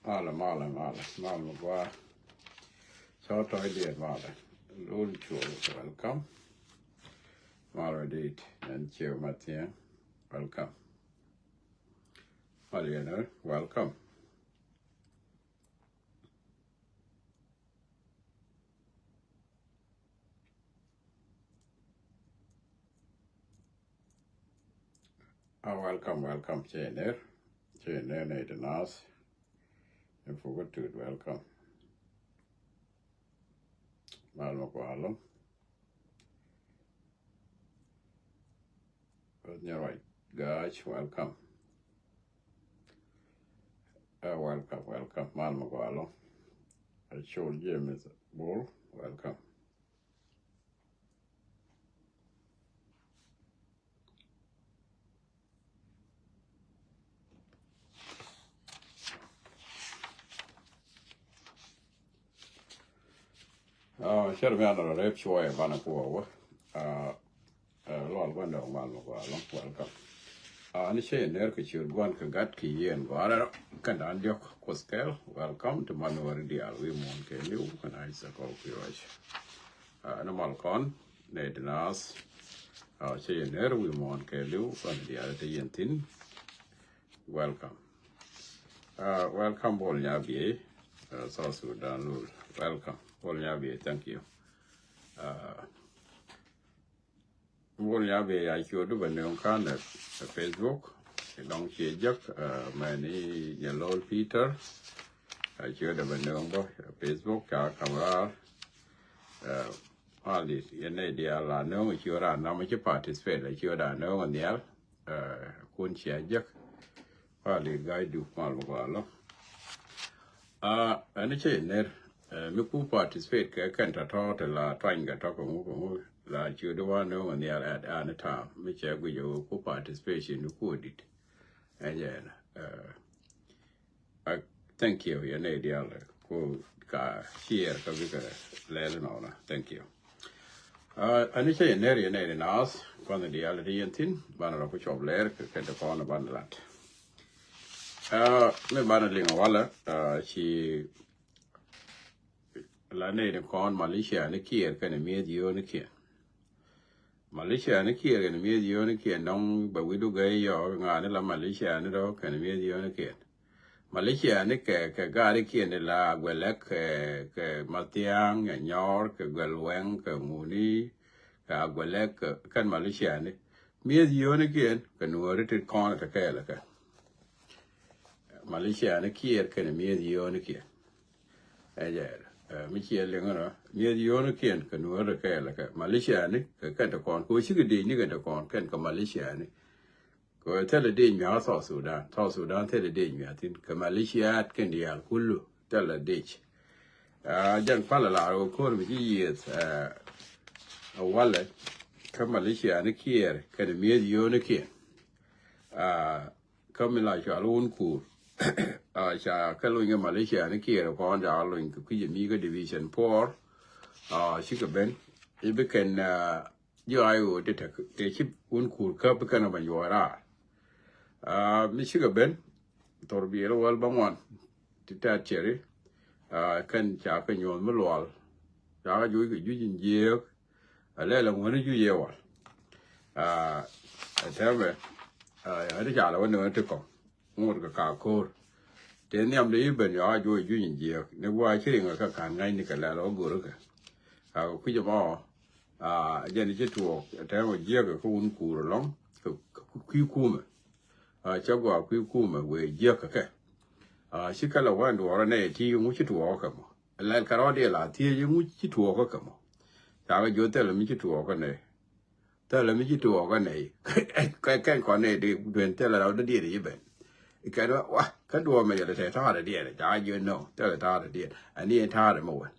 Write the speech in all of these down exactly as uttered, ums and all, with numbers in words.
Malɛ, malɛ, malɛ, malɛ mi gɔaa. Cɔ tɔ̱ idiɛt malɛ. Lul cuɔ, welcome. Malɛ dit, ɛn ciɛ Mathiɛŋ, welcome. Malɛ yɛn, welcome. Ah, welcome, welcome. Cɛ ner, cɛ ner nɛ di nas. Ni fuku tut, welcome. Mal ma kualo. Nyɛ ruac, guys, welcome. Ah, welcome, welcome. Mal ma kualo. Acol James Bol, welcome. Ah, cɛ rɛ mi an rɔ rep cuɔyɛ banɛ kuɔ wä. Ah, ah, lual guandɛ mal ma kualo, welcome. Ah, ni cɛ yɛ ner kɛ ciöt guan kɛ gat kɛ yien guarɛ rɔ. Kɛn dan diɔk Kuoth kɛl, welcome to Manuari dial wi̱i̱ muɔn kɛ liw kɛn a isɛ kɔw kui̱ ruac. Ah, ni mal kɔn, nɛ di nas. Ah, cɛ yɛ ner wi̱i̱ muɔn kɛ liw kɛn dial te yɛn thin. Welcome. Ah, welcome Bol Nyabiey. Ah, South Sudan Lul. Welcome. Bol Nyabiey, thank you. Ah, Bol Nyabiey, a ciötdu bɛ nööŋ ka̱n ɛ Facebook. Dɔ̱ŋ ciɛ jek, ah, mɛni Nyalol Peter. A ciötdu bɛ nööŋ bä ɛ Facebook ca ka̱m raar. Ah, Mali yɛn nɛ diaal a nööŋ, a ciöt a nam ci participate, a ciöt a nööŋ nhial. Ah, kun cia jek. Pali gai duk mal mi gɔaa lɔ. Ah, ɛn cɛ ner, eh, mi ku participate kɛ kɛn tɔ̱tɔ̱ te la tuany kɛ tɔ̱ kɛ ŋu kɛ ŋu la ciötdu wa nööŋ nhial at any time. Mi cɛ guic ɛ ku participation mi ku dit. Ɛ jɛ ɛn, eh, ah, thank you, yɛn nɛ diaal ku ka share kä bikɛ lɛl nɔnɔ. Thank you. Ah, ani cä yɛ ner yɛ nɛy ni naath, kua̱n diaal ti yɛn thi̱n, banɛ rɔ ku cuɔp lɛɛr kɛ kɛn ti kɔn banɛ lat. Ah, mi banɛ liŋ walɛ, ah, ci la nɛy ni kɔn Malaysia ni Kiir kɛnɛ mi̱eth yio̱o̱nikiɛn. Malaysia ni Kiir kɛnɛ mi̱eth yio̱o̱nikiɛn dɔ̱ŋ bɛ wi̱du gɛy yɔɔk ŋa̱a̱ni la Malaysia ni dɔ̱ŋ kɛnɛ mi̱eth yio̱o̱nikiɛn. Malaysia ni kɛ, kɛ gaarikiɛn di la Aguelɛk, kɛ, kɛ Mathiaŋ, kɛ Nyɔɔr, kɛ Guɛlwɛŋ, kɛ Ŋuni, kɛ Aguelɛk, kɛ kɛn Malaysia ni. Mi̱eth yio̱o̱nikiɛn kɛ Nuɔ̱ɔ̱ri ti kɔn kɛ kɛɛl kɛ. Malaysia ni Kiir kɛnɛ mi̱eth yio̱o̱nikiɛn. Ɛ jɛ, eh, mi ciɛ liŋ rɔ, mi̱eth yio̱o̱nikiɛn kɛ Nuɔ̱ɔ̱ri ti kɛɛl kɛ. Malaysia ni kɛ kɛn ti kɔn, kɛ ɣöö cikɛ dec ni kɛn ti kɔn, kɛn kɛ Malaysia ni. Kɛ thilɛ dec mia̱a̱ South Sudan. South Sudan thilɛ dec mia̱a̱ thi̱n. Kɛ Malaysia kɛn diaal kulu thilɛ dec. Ah, jɛn palɛ la rɔ ko̱r mi ci yieth, eh, a walɛ kä Malaysia ni Kiir kɛnɛ mi̱eth yio̱o̱nikiɛn. Ah, kä mi la cɔal wun kuur. Ah, ca kɛ lony kɛ Malaysia ni Kiir kɔn ca lony kɛ kui̱c mi kä division four. Ah, cikɛ ben. Ibi kɛn, ah, Jiɔ a i̱ ɣöö ti tek tëë ci wun kuur käp kɛn ɔ bɛ yuɔɔk raar. Ah, mi cikɛ ben thor biɛl wäl bä ŋuan ti tɛ̈t ceri. Ah, kɛn ca kɛ nyuɔ̱th mi lual ca kɛ juc kɛ juc in jiëëk. A lɛl ɛŋuäni juc yɛ wal. Ah, ɛ tɛmɛ, ah, ɛ ti ca lɛ wä ni wä ti kɔŋ. Ŋot kɛ ka ko̱r. Tëë nhiam de i̱ ben yɔa juɔc juny in jiääk ni gua̱a̱ ci riŋ kɛ ka̱n ŋa̱cni kɛ lɛl ɔ go̱r kɛ. A kɛ kui̱c ɛmɔ, a jɛn ci tuɔɔk tɛm ɔ jiääk kɛ wun kuur ɛlɔ̱ŋ kɛ kui̱ kumɛ. A cä gɔaa kui̱ kumɛ wëë jiääk kɛ kɛ. A ci kɛ lɛ wä ɛn duɔɔrä nɛy ti ŋu ci tuɔɔk kɛ mɔ. Lɛl kɛ rɔɔdiɛl a thiec ŋu ci tuɔɔk kɛ mɔ. Ca kɛ jiöth thilɛ mi ci tuɔɔk kɛ nɛy. Thilɛ mi ci tuɔɔk kä nɛy. Kɛ kɛn kɔn nɛy di duën thilɛ rɛw dädiɛn i̱ ben. Kɛn wa, wa, Kä duɔɔmɛ yɛl tɛ ta̱a̱dɛ diɛn, ca jiök nɔ, tɛ ta̱a̱dɛ diɛn. Ani ɛn ta̱a̱dɛ mɛ wän.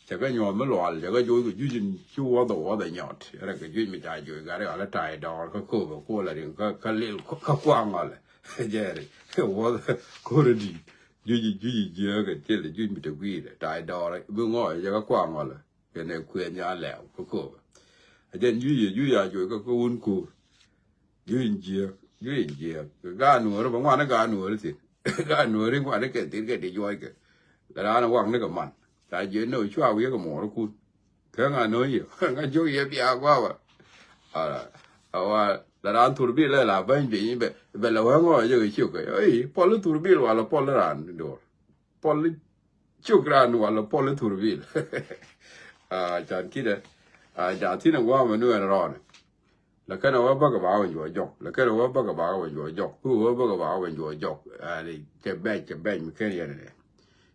Cɛ kɛ nyuɔth mi lual, cɛ kɛ joc kɛ juc in ci wuɔth ɛ wuɔth ɛ nyɔt. Rɛk kɛ juc mi ca joc gat rɛk alɛ ta̱a̱ idɔɔr kä kööbɛ kuɔl a riŋ kä lil kä kuaŋ ɔlɛ. Jɛɛri wuɔth ko̱r in di̱i̱t. Juc in juc in jiääk kɛ thil juc mi te gui̱i̱rɛ ta̱a̱ idɔɔr bi ŋɔɔc cɛ kɛ kuaŋ ɔlɛ. Kɛnɛ kuëë nhial lɛɛw kä kööbɛ. A jɛn juc in juc a joc kä kä wun ko̱r. Juc in jiääk, juc in jiääk. Gaat nuɔɔri bä ŋuan gaat nuɔɔri thi̱n. Gaat nuɔɔri ŋuan kɛ thi̱n kɛ ti juɔckɛ. Lɛ raan waŋni kɛ man. Ca jiök nɔ cua wi̱i̱ kɛ muɔɔrikun. Kä ŋa nööŋ yɛ ŋa jiök yɛ bia gua̱a̱ bä. Ala, awa, lɛ raan thurbil lɛ la bäny piny bɛ, bɛ lɛ wee ŋɔɔ jɛ kɛ ciök kɛ. Oi, pɔl thurbil wala pɔl raan duɔr. Pɔl ciök raan wala pɔl thurbil. Can kidɛ. Ca thi̱n ɛ gua̱a̱ mɛ nu ɛn rɔɔnɛ. Lɛ kɛn ɛ wä bäkɛ ba wä juɔ jɔk. Lɛ kɛn ɛ wä bäkɛ ba wä juɔ jɔk. Ku wä bäkɛ ba wä juɔ jɔk. Ani cɛ bɛc, cɛ bɛc mi ken yɛn ɛ.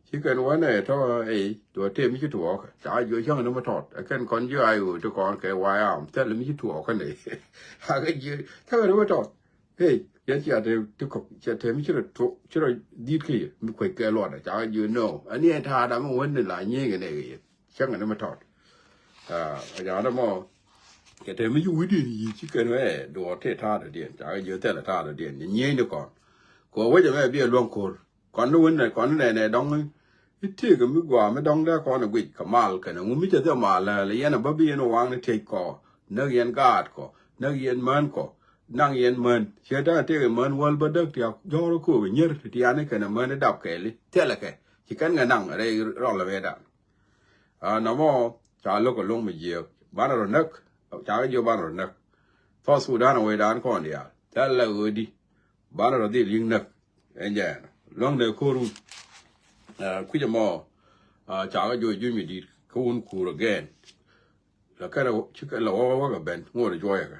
Ci kɛn wä nɛ tɔ ɛ, tuɔ tëë mi ci tuɔɔk. Ca jiɔ cäŋ ni mi tɔt. Ɛ kɛn kɔn jiɔ a i̱ ɣöö ti kɔn kɛ wayam. Thɛl mi ci tuɔɔk kɛn ɛ. A kɛ jiɔ cäŋ ni mi tɔt. Ɛ, yɛn cia te ti kɔk, cia te mi ci rɔ tuɔk, ci rɔ di̱t kä yɛ. Mi kuec kɛ luɔt ɛ. Ca jiɔ nɔ. Ani ɛ ta̱a̱ da̱ŋ wän ni la nyieŋ ɛ nɛ kɛ yɛ. Cäŋ ni mi tɔt. A ja̱a̱n mɔ kɛ te mi ci wi̱diɛn yi̱ ci kɛn wee duɔɔr tëë ta̱a̱dädiɛn ca kɛ jiö thɛlɛ ta̱a̱dädiɛn ni nyieyni kɔn. Kɛ wecɛ mɛ biɛ luäŋ ko̱r kɔn ni wen kɔn ni nɛnɛ dɔŋ. I̱ tëëkɛ mi gɔaa mi dɔŋ dee kɔn ɛ guic kɛ mal kɛnɛ ŋu mi cɛ thil mal lɛ yɛn ɛ bä bi yɛn waŋni tiec kɔ. Näk yɛn gaat kɔ, näk yɛn män kɔ, naŋ yɛn män. Ciɛ da̱ŋ tëëkɛ män wäl bä däk tiak jɔ̱ɔ̱r ko̱o̱k ɛ nyier ti tiani kɛnɛ män i̱ dap kɛɛli thilɛ kɛ. Ci kɛn kɛ naŋ rɛy rɔl ɛ wee da̱ŋ. A nɔmɔ ca lo̱k kɛ lo̱ŋ mi jiääk banɛ rɔ näk. Ca kɛ jiök banɛ rɔ näk. South Sudan a wecdan kɔn diaal thɛl lɛ ɣöödi. Banɛ rɔ dhil yi̱k näk. Ɛn jɛɛn luäŋdɛ ko̱r wun. Kui̱c ɛmɔ ca kɛ jiök juc mi di̱i̱t kä wun kuur again. Lɛ kɛn ci kɛ lɛ wä wä kɛ ben ŋot ɛ juɔyɛ kɛ.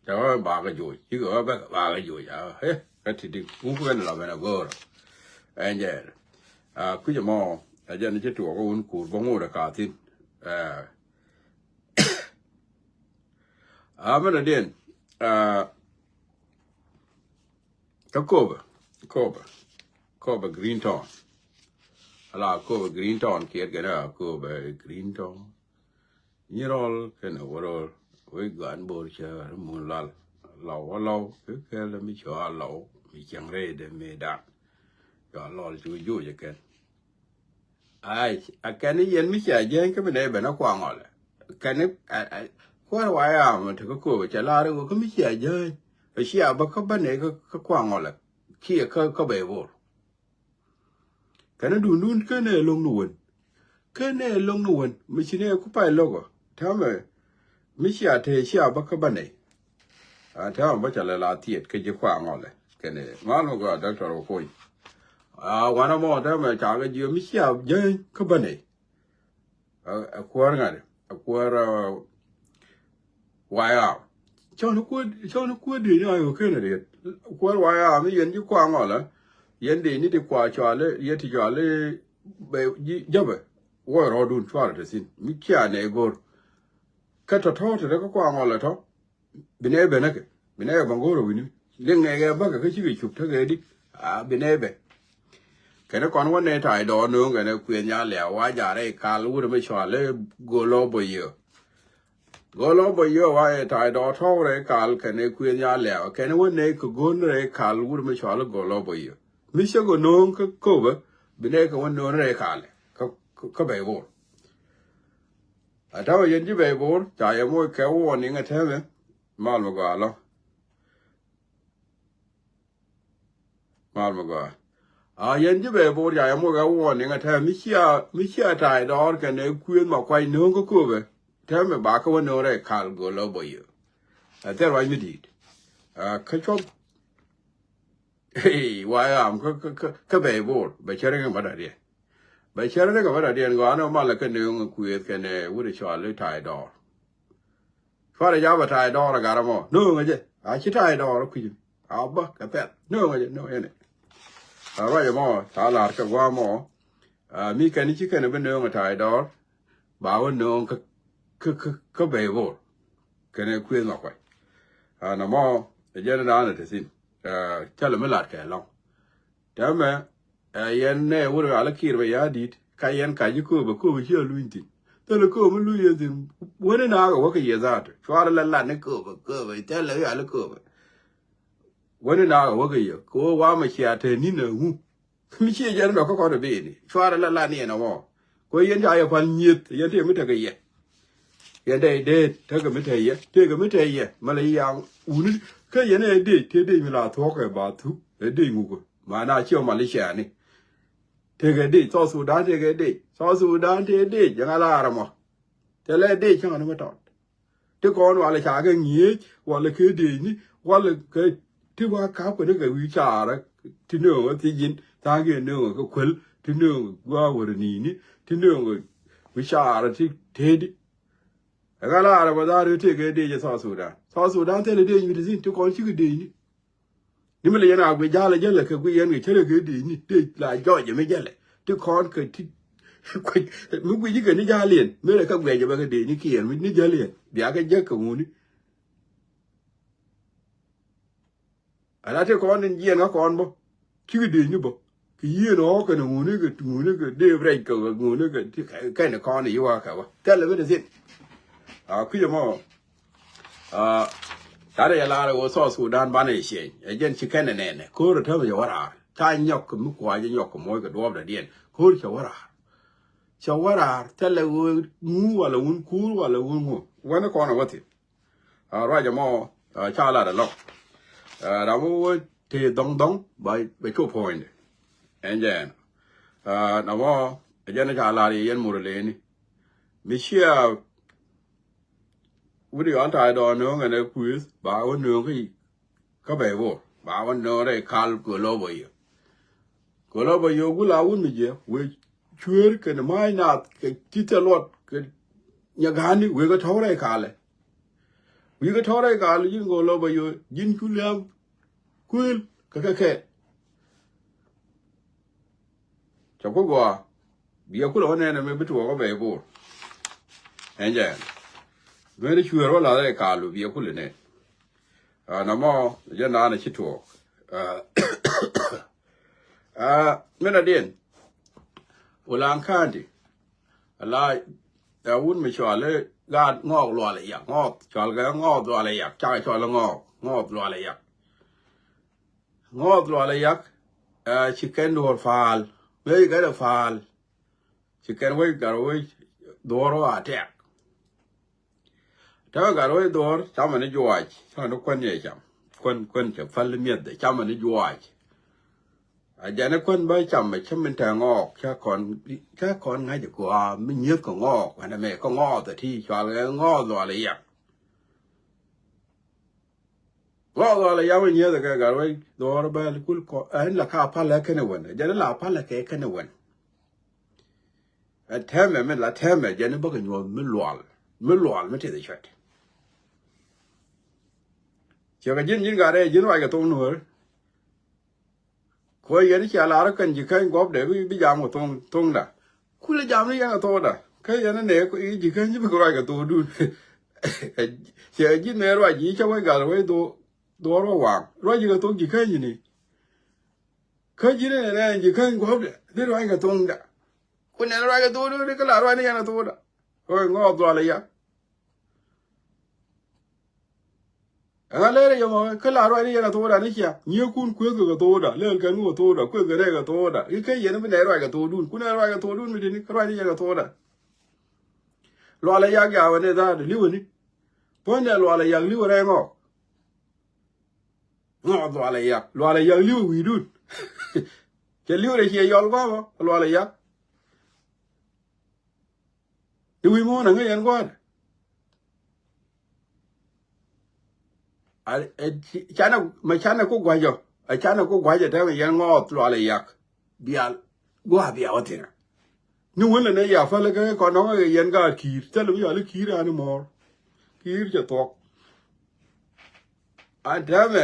Cɛ wä bakɛ joc cikɛ wä bɛ bakɛ joc a ɛ kä ti dik wuk kɛn la ben a go̱o̱rä. Ɛn jɛ a kui̱c ɛmɔ a jɛn ci tuɔɔk kä wun kuur bä ŋot ɛ ka thi̱n. Ɛ a mɛn a diɛn. Kä Köbɛ Köbɛ Köbɛ Green Town. Ala Köbɛ Green Town kiɛt kɛn a Köbɛ Green Town. Nyirɔl kɛnɛ wärɔl wec gɔan bo̱r cäär mun lal. Lɔw wä lɔw kɛ kɛl mi cɔal lɔw mi cäŋ rɛydɛ mëëdan. Cɔal lɔl cu joc ɛ kɛn. Ai a kɛn i̱ yɛn mi cia jäny kä bi nɛy ben a kuaŋ ɔlɛ. Kɛn i̱ kuäär wa yam te kä Köbɛ cɛ lar i̱ ɣöö kä mi cia jäny ɛ cia bä kä bä nɛy kä kuaŋ ɔlɛ. Kiɛ kä bɛy bo̱r. Kɛn a dundun ken ɛ lo̱ŋ ni wen. Ken ɛ lo̱ŋ ni wen mi ci nɛ ku pay lo̱k ɔ. Täämɛ mi cia te cia bä kä bä nɛy. A täämɛ bä ca lɛ la thiet kä ji̱ kuaŋ ɔlɛ kɛn ɛ mal mi gɔaa Doctor Okony. A wanɛ mɔ täämɛ ca kɛ jiö mi cia jäny kä bä nɛy. Ɛ kuäär ŋa̱t ɛ kuäär wayam. Cɔn kuäär cɔn kuäär diec ni ayok kenɛ riet. Kuäär wayam mi yɛn ji̱ kuaŋ ɔlɛ. Yɛn diec ni ti kua cuali yɛn ti cuali bɛ ji̱ jäpɛ. Wä rɔɔdun cuarɛ te thi̱n mi cia nɛ go̱r. Kä tɔ̱tɔ̱ te rɛ kä kuaŋ ɔlɛ tɔ̱. Bi nɛy ben näkɛ bi nɛy ben go̱o̱rä wi̱ni. Liŋ nɛy kɛ bäkɛ kä cikɛ cup tekɛ di. A bi nɛy ben. Kɛn kɔn wä nɛy ta̱a̱c dɔɔr nööŋ kɛn kuëth nya lɛ̈ɛ̈u wa ja̱ rɛy kal wut mi cɔal i̱ Golo Boyo. Golo Boyo wa ɛ ta̱a̱c dɔɔr tɔ̱w rɛy kal kɛn kuëth nya lɛ̈ɛ̈u kɛn wä nɛy kɛ go̱o̱n rɛy kal wut mi cɔal i̱ Golo Boyo. Mi cä kɛ nööŋ kä Köbɛ bi nɛy kɛ wä nööŋ rɛy kal kä bɛy bo̱r. A täämɛ yɛn ji̱ bɛy bo̱r ca yɛ moc kɛ warning a täämɛ. Mal mi gɔaa lɔ. Mal mi gɔaa. A yɛn ji̱ bɛy bo̱r ca yɛ moc kɛ warning a täämɛ mi cia mi cia ta̱a̱c dɔɔr kɛnɛ kuëth ma kuac nööŋ kä Köbɛ. Täämɛ ba kä wä nööŋ rɛy kal Golo Boyo. A thil ruac mi di̱i̱t. A kä cuɔp. Wa yam kä bɛy bo̱r bɛ cɛ rik ɛ bä dadiɛn. Bɛ cɛ rik ɛ bä dadiɛn gɔaa ni malɛ kä nööŋ kuëth kɛnɛ wut ɛ cɔal i̱ ta̱a̱c dɔɔr. Cuarɛ jabɛ ta̱a̱c dɔɔr ɛ gat ɛmɔ nööŋ ɛ jɛ a ci ta̱a̱c dɔɔr ɛ kui̱c. A bä kɛ pɛth nööŋ ɛ jɛ nööŋ ɛ jɛ ni. A ruac ɛmɔ ta̱a̱ la̱r kɛ gua̱a̱ mɔ. A mi kɛn ci kɛn bi nööŋ ɛ ta̱a̱c dɔɔr. Ba wä nööŋ kä kä kä bɛy bo̱r. Kɛnɛ kuëth ma kuac. A nɔmɔ ɛ jɛn dan ɛ te thi̱n. Cä lɛ mi lat kɛ lɔ̱ŋ. Ɛmɛ ɛ yɛn nɛ wut ɣal kiir bɛ ya di̱t ka yɛn kac i̱ kööbä, kööbä ciɛ luny thi̱n. Thilɛ kööbä mi luny yɛn thi̱n. Wäni naakɛ wä kɛ yɛ dhaat cuarɛ la lat ni kööbä, kööbä thilɛ ɣal i̱ kööbä. Wäni naakɛ wä kɛ yɛ kɛ wä wamɛ cia te ni̱n ɛ ŋu. Mi ciɛ jɛn dɔk kä kɔn ɛ beni cuarɛ la lat ni ɛn ɛ ŋɔ. Kɛ yɛn ca yɛ pal nyieth yɛn tëë mi tekɛ yɛ. Yɛn dee dee tekɛ mi te yɛ, tekɛ mi te yɛ mɛ lɛ yaŋ wuni. Kä yɛn ɛ dee te dee mi la thuɔ̱k ɛ ba thu ɛ dee ŋukä. Ma na ciɛ mal i̱ ciani. Tekɛ dee South Sudan, tekɛ dee South Sudan, tekɛ dee jɛ ŋa laarɛ mɔ. Te lɛ dee cäŋ ni mi tɔt. Ti kɔn walɛ ca kɛ ŋi̱eec walɛ kɛ dee ni walɛ kɛ ti wa kap kɛ ni kɛ wi̱i̱ caarä. Ti nööŋä thi ji̱n tha̱a̱ŋ kɛ nööŋä kɛ kuel ti nööŋä gua̱a̱ wärä ni̱i̱ni ti nööŋä wi̱i̱ caarä ti tëëdi. Ɛ ŋa laarɛ bä dhaar ɣöö tëëkɛ dëëc ɛ South Sudan. South Sudan thilɛ dëëc mi ti thi̱n ti kɔn cikɛ dëëcni. Ni mi lɛ yɛn a gui ja̱a̱lɛ jälɛ kɛ gui yɛn kɛ cälɛ kɛ dëëcni dëëc la jɔɔcɛ mi jälɛ ti kɔn kɛ ti. Mi guic ikɛ ni ja̱a̱liɛn mi lɛ kɛ guiɛcɛ bɛ kɛ dëëcni kiɛn mi ni jälɛ yɛn bia kɛ jek kɛ ŋuni. Ala ti kɔn in jiɛn kä kɔn bä. Cikɛ dëëcni bä. Kɛ yieen ɣɔ̱ɔ̱k kɛn ŋuni kɛ ŋuni kɛ dee rɛc kɛ ŋuni kɛ ti kɛn kɔn i̱ yiwa kɛ bä. Thilɛ bi ti thin. A kui̱cɛ mɔ. A, ta̱rɛ yɛ laar ɛ wä South Sudan banɛ yɛ ciɛny ɛ jɛn ci kɛn ɛ nɛnɛ ko̱r ɛ täämɛ yɛ wä raar. Ca nyɔk kɛ mi kua̱c ɛ nyɔk kɛ moc kɛ duɔɔpdɛ diɛn ko̱r cɛ wä raar. Cɛ wä raar thilɛ wä ŋu walɛ wun kuur walɛ wun ŋu wänɛ kɔn ɛ wä thin. A, ruac ɛmɔ, a, ca lat ɛlɔ̱ŋ. A, ram wä wä te dhɔŋ dhɔŋ ba, ba cu puɔ̱nydɛ. Ɛn jɛ ɛn. A, namɔ ɛ jɛn ca lar yɛ yɛn mur leni. Mi cia wut yɔn ta̱a̱ dɔɔn nööŋ ɛn ɛ kuëth ba wä nööŋ kä, kä bɛy bor ba wä nööŋ rɛy kal kɛ lɔ bä yɛ. Kɛ lɔ bä yɛ wul a wun mi jɛ wee cueer kɛn ma̱a̱c naath kɛ ti thil luɔt kɛ nyɛ ga̱a̱ni wee kɛ tɔ̱w rɛy kalɛ. Wi̱i̱ kä tɔ̱rɛ i̱ gal ji̱n go̱o̱l lɔ bä yo̱o̱ ji̱n cu lia̱a̱m kuëël kä kɛ kɛɛl. Cɛ ku gɔaa bia kulɛ wä nɛɛnɛ mi bi tuɔɔk kä bɛ i̱ bo̱o̱r. Ɛn jɛ ɛn dueeni cuëër wä lath rɛy kaal lu bia kulɛ nɛɛn. A, namɔ jɛ naan a ci tuɔɔk. A, a, min a diɛn Ulaŋ County. Ala ɛ wut mi cɔal i̱ gaat ŋɔɔk lual i̱ yak ŋɔɔth cɔal kɛ ŋɔɔth lual i̱ yak cakɛ cɔal i̱ ŋɔɔk ŋɔɔth lual i̱ yak. Ŋɔɔth lual i̱ yak. Ɛ ci kɛn duɔ̱ɔ̱r pa̱a̱l mëë ci kɛn ɛ pa̱a̱l. Ci kɛn wec gat wec dhuɔ̱ɔ̱r wä a tɛk. Täämɛ gat wec dhuɔ̱ɔ̱r camɛ ni juaac camɛ ni kuän yɛ cam. Kuän kuän cɛ päl miɛth camɛ ni juaac. A jɛn i̱ kuän bä camɛ cä min te ŋɔɔk cä kɔn cä kɔn ŋa̱c i̱ gɔaa mi nyieth kɛ ŋɔɔk ɛn ɛmɛ kä ŋɔɔth ɛ ti cɔal kɛ ŋɔɔth lual i̱ yak. Ŋɔɔth lual i̱ yak mi nyieth kɛ gat wec dhuɔ̱ɔ̱r bä kul kɔ ɛn la ka palɛ kɛn ɛ wän ɛ jɛn i̱ la palɛ kɛ kɛn ɛ wän. Ɛ tɛmɛ mi la tɛmɛ jɛn i̱ bäkɛ nyuɔth mi lual mi lual mi tith i̱ cuɛt. Ciɛ kɛ ji̱n ji̱n gat rɛy ji̱n ruac kɛ thok nuɔ̱ɔ̱r. Kuɔ yɛn i̱ cia lar i̱ kɛn ji̱ käny guɔ̱pdɛ bi bi jam kɛ thoŋ thoŋda. Kulɛ jam ni yɛn kɛ thokda kä yɛn i̱ nɛ ji̱ käny ji̱ bikɛ ruac kɛ thokdun. Ciɛ ji̱n nɛ ruac ji̱ cä wec gat wec dhuɔ̱ɔ̱r wä waŋ ruac ji̱ kɛ thok ji̱ käny ji̱ ni. Kä ji̱n inɛ nɛ ji̱ käny guɔ̱pdɛ dhi ruac kɛ thoŋda. Ku nɛn ruac kɛ thokdun kä la ruac ni yɛn kɛ thokda. Ɣöö ŋɔɔth dhual aya. Ɛŋa lɛr yɛ mɔ kä la ruac ni yɛn kɛ thokda ni cia nyiekun kueth kɛ kɛ thokda lɛl kɛn kɛ kɛ thokda kueth kɛ rɛy kɛ thokda i̱ kä yɛn bi nɛ ruac kɛ thokdun ku nɛ ruac kɛ thokdun mi tini kä ruac ni yɛn kɛ thokda. Lual aya yak wä ni dhaat li̱wä ni. Puɔ̱nydɛ lual aya yak li̱wä rɛy ŋɔɔk. Ŋɔɔk lual aya yak lual aya yak li̱wä wi̱i̱dun. Cɛ li̱wä rɛ ciɛ yɔl gua̱a̱mɔ lual aya yak. I̱ wi̱i̱ muɔ̱ɔ̱n aŋäc yɛn gua̱a̱r. Canɛ mɛ canɛ ku gua̱cɔ ɛ canɛ ku gua̱cɔ tɛmɛ yɛn ŋɔɔth lual ɛ yak. Bial gua̱a̱ bia wä thi̱n. Ni wälɛ nɛ ya päl kɛ kɔn nɔŋɛ yɛn gaat ki̱i̱r thilɛ mi yɔal i̱ ki̱i̱r ani mɔɔr. Ki̱i̱r cɛ thuɔ̱k. An tɛmɛ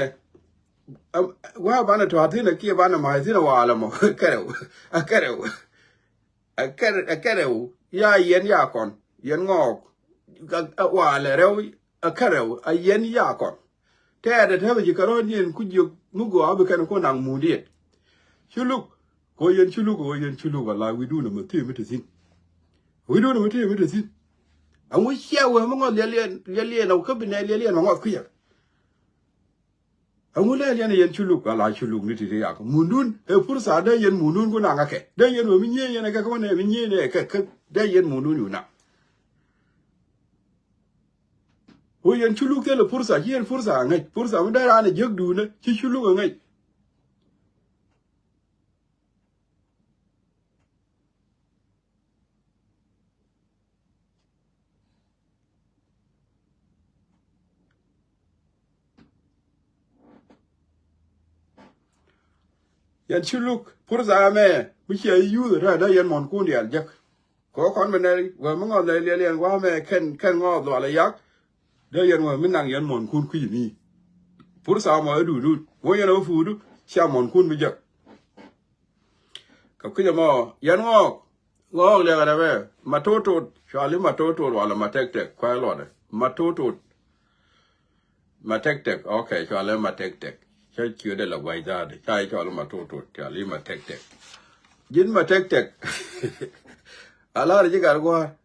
gua̱a̱ banɛ tɔ̱a̱ thi̱n ɛ kiɛ banɛ ma̱a̱c thi̱n ɛ waalɛ mɔ kɛrɛw. Ɛ kɛrɛw. Ɛ kɛr ɛ kɛrɛw ya yɛn ya kɔn yɛn ŋɔɔk. Ɛ waalɛ rɛw ɛ kɛrɛw ɛ yɛn ya kɔn. Tɛɛt ɛ tɛmɛ ji̱ kɛ rɔ̱ niɛn ku jiök mi gɔaa bi kɛn ku naŋ muundiɛn. Culuk. Kɛ ɣöö yɛn Culuk, kɛ ɣöö yɛn Culuk ala wi̱dun ɛmɛ thiee mi te thi̱n. Wi̱dun ɛmɛ thiee mi te thi̱n. Ɛŋu cia wee mi ŋɔth liɛliɛn, liɛliɛn ɛ wä kä bi nɛy liɛliɛn mɛ ŋɔth kui̱cɛ. Ɛŋu lɛl yɛn yɛn Culuk, ala Culuk ni ti̱ti̱ yak. Mundun, ɛ pursa dee yɛn mundun ku naŋ ɛ kɛ. Dee yɛn wee mi nyiee yɛn ɛ kɛ, kä wä nɛ mi nyiee nɛ ɛ kɛ, kä dee yɛn mundun yu naŋ. Wä yɛn Culuk thilɛ pursa, ci yɛn pursa ɛ ŋäc. Pursa mi dee raan ɛ jiäkdun ɛ, ci Culuk ɛ ŋäc. Yɛn Culuk, pursa ɛmɛ, mi cia yuth rɛɛdä yɛn muɔ̱nkun diaal jek. Kɛ ɣöö kɔn mi nɛy, wee mi ŋɔth nɛy liɛliɛn gua̱a̱mɛ kɛn, kɛn ŋɔɔth lual ɛ yak. Dee yɛn wee mi naŋ yɛn muɔ̱nkun kui̱c mi. Pursa mɔ ɛ duudun. Wä yɛn ɛ wä puudu, cia muɔ̱nkun mi jek. Kɛ kui̱c ɛmɔ, yɛn ŋɔɔk, ŋɔɔk liɛkɛ rɛmɛ, ma totot, cuali ma totot, wala ma tɛk tɛk, kua̱c luɔtdɛ, ma totot. Ma tɛk tɛk, ok, cuali ma tɛk tɛk. Cä ciötdɛ la gua̱c dha̱a̱dɛ, ca i̱ cuali ma totot, cuali ma tɛk tɛk. Ji̱n ma tɛk tɛk. A lar ji̱ gat gua̱a̱r.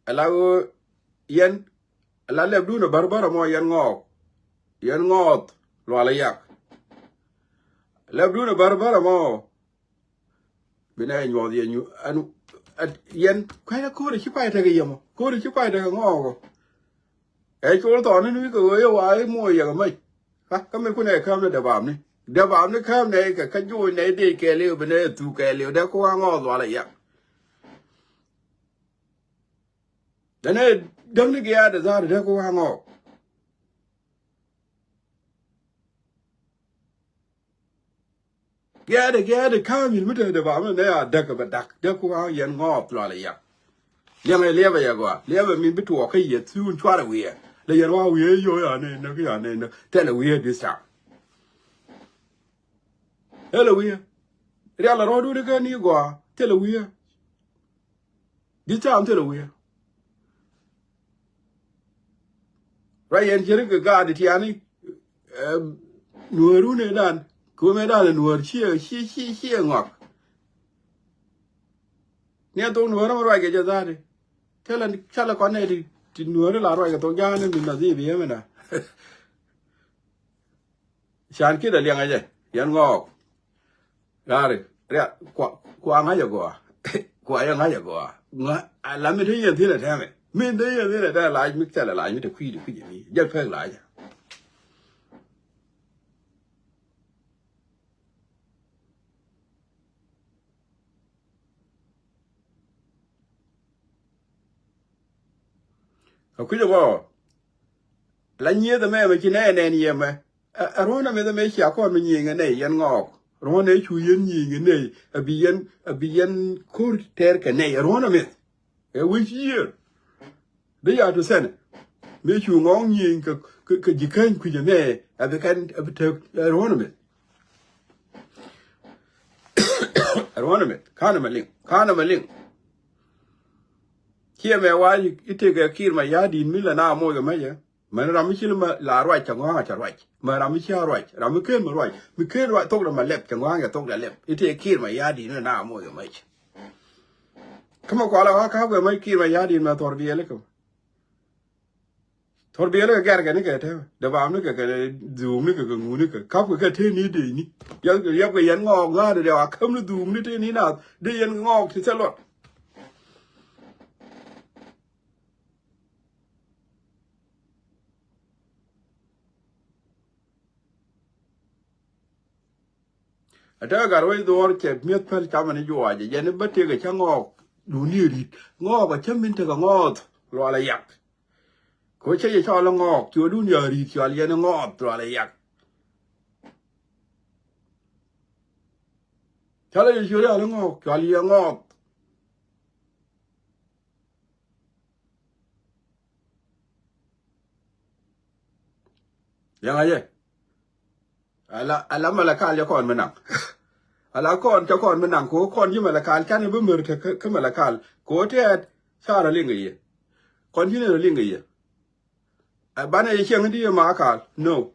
Ala ɣöö yɛn, ala lɛpdun ɛ bärbär ɛmɔ yɛn ŋɔɔk. Yɛn ŋɔɔth lual ɛ yak. Lɛpdun ɛ bärbär ɛmɔ. Bi nɛ nyuɔth yɛn nyu, ɛn, ɛn, yɛn, kuɛn ɛ ko̱ri ci kuay tekɛ yɛmɔ. Ko̱ri ci kuay tekɛ ŋɔɔkɔ. Ɛ col thɔɔni ni wi̱i̱ kɛ ɣöö yɛ wa i̱ moc yɛ kɛ mäc. Ka, kä mi kunɛ kääm ni dee baam ni. Dee baam ni kääm nɛ kɛ, kä joc nɛ dee kɛɛliw, bi nɛ thuk kɛɛliw, dee ku wa ŋɔɔth lual ɛ yak. Dee nɛ däk ni giaat ɛ dha̱a̱r dee ku wa ŋɔɔk. Giaadɛ, giaadɛ ka̱a̱mil mi te dee ba mi nɛ a däk bɛ dak. Däk ku wa yɛn ŋɔɔth lual ɛ yak. Liɛŋɛ liɛpɛ yɛ gɔaa. Liɛpɛ min bi tuɔɔk kä yɛ thun cuarɛ wiɛ. Lɛ yɛn wa wiɛ yɔ ya nɛ nɛ, ya nɛ nɛ. Thilɛ wiɛ this time. Thilɛ wiɛ. Rial rɔɔdun kä ni gɔaa. Thilɛ wiɛ. This time thilɛ wi̱i̱. Ruac yɛn ci rik kɛ gaat tiani, eh, nuɔ̱ɔ̱run ëë dan. Kuom ëë dan ɛ nuɔ̱ɔ̱r ciɛ, ciɛ, ciɛ, ciɛ ŋɔak. Ni ɛ thok nuɔ̱ɔ̱r ɛmɛ ruac kɛ jɛ dha̱a̱ri. Thilɛ, thilɛ kɔn nɛ ti, ti nuɔ̱ɔ̱r la ruac kɛ thok ja̱a̱n ni mi nath i̱ bi yɛmɛ na. Can ki̱t a liɛŋ a jɛ, yɛn ŋɔɔk. Gari, ria, kua, kua ŋa̱c a gɔaa. Kua yɛ ŋa̱c a gɔaa. Ŋa, a la mi te yɛn thi̱n a tɛmɛ. Mi te yɛn thi̱n a tɛmɛ lac mi thɛl a lac mi te kui̱di kui̱di mi. Jɛ pek lac a. Kä kui̱c ɛmɔ, la nyieth ɛmɛ mɛ ci nɛy nɛn yɛ mɛ. Ɛ, ɛ ruɔ̱n ɛmɛ mɛ cia kɔn mi nyiŋ ɛ nɛy yɛn ŋɔɔk. Ruɔ̱n ɛ cu yɛn nyiŋ ɛ nɛy, ɛ bi yɛn, ɛ bi yɛn ko̱r tɛɛr kɛ nɛy, ɛ ruɔ̱n ɛmɛ. Ɛ wi̱c yiër. Dee ya tu sɛnɛ. Mëë cu ŋɔɔŋ nyieny kɛ, kɛ, kɛ ji̱ käny kui̱c ɛmɛ, ɛ bi kɛn, ɛ bi tëk, ɛ ruɔ̱n ɛmɛ. Ɛ ruɔ̱n ɛmɛ. Ka̱n ɛmɛ liŋ. Ka̱n ɛmɛ liŋ. Ciɛ mɛ wa i̱ tëkɛ Kiir Mayardit mi la na moc ɛmɛ jɛ. Mɛn ram mi ci la ruac cɛ ŋɔ̱a̱ŋ cɛ ruac. Mɛn ram mi ci a ruac. Ram mi ken mi ruac. Mi ken ruac thok dɛ ma lɛp cɛ ŋɔ̱a̱ŋ cɛ thok dɛ lɛp. I̱ tëë Kiir Mayardit ni na moc ɛmɛ jɛ. Kä mɛ kualɛ wa ka̱p kɛ mɛ Kiir Mayardit mɛ thɔr biɛli kɛ. Thɔr biɛli kɛ gɛr kɛ ni kɛ tɛmɛ. Dee baam ni kɛ kɛ dhuum ni kɛ kɛ ŋuuni kɛ. Ka̱p kɛ kɛ tëë ni dee ni. Yɛp kɛ yɛn ŋɔɔk ŋa̱a̱dɛ dee wa käm ni dhuum ni tëë ni naath. Dee yɛn ŋɔɔk ti thil luɔt. Ɛ tekɛ gat wec dhuɔ̱ɔ̱r cɛ mi̱eth päl camɛ ni juɔacɛ jɛn i̱ bä tëëkɛ cä ŋɔɔk. Duuni ri̱t ŋɔɔk ɛ cä min tekɛ ŋɔɔth lual ɛ yak. Kɛ cä yɛ cɔl ɛ ŋɔɔk cuɔdun yɛ ri̱t cual yɛn i̱ ŋɔɔth lual ɛ yak. Cä lɛ yɛ cuɔl yɛ ŋɔɔk cual yɛ ŋɔɔth. Liɛŋ a yɛ. Ala, ala Malakal cɛ kɔn mi naŋ. Ala kɔn cɛ kɔn mi naŋ. Kɛ ɣöö kɔn ji̱ Malakal canɛ bi mär te kä, kä Malakal. Kɛ ɣöö tɛɛt ca rɔ liŋ kɛ yɛ. Kɔn ji̱ ni rɔ liŋ kɛ yɛ. A banɛ yɛ cieŋ di yɛ Malakal. No.